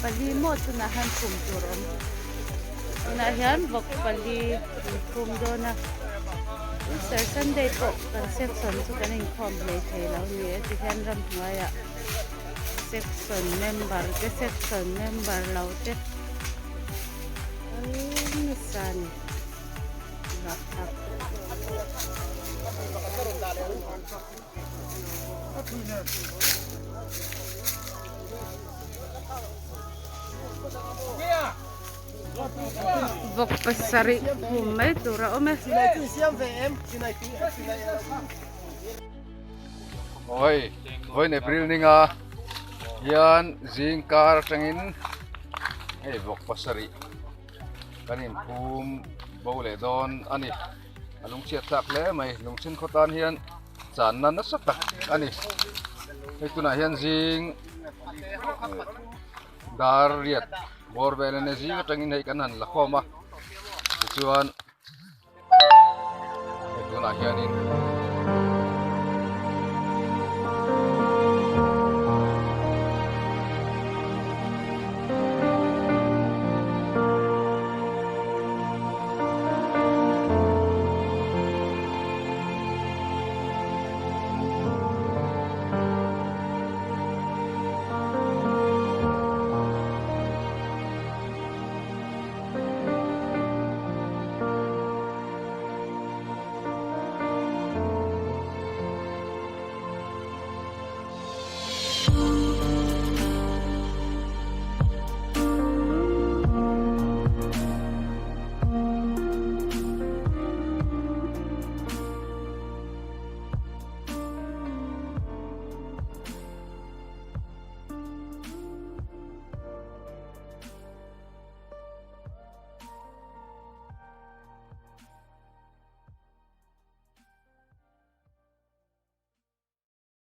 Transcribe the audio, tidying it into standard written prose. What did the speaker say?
pali maw tunah hian phum tur a awm tunah hian vawk pali an phum dawn a Easter Sunday pawh kan section chu kan inkhawm hlei thei lo ni e tihian ramhnuaiah section member te section member lo te kal nasa a ni rapthlak. Vawk pasarih phum mai tur a awm e. Aw hei vawiin April ninga hian zing kar atangin hei vawk pasarih kan inphum bo leh dawn a ni. A lungchhiat thlak hle mai lungchhin khaw tan hian channa nasa tak a ni hei tunah hian zing dar riat bawr vel ania zing atangin hei kan han la khawm a tichuan hei tunah hianin.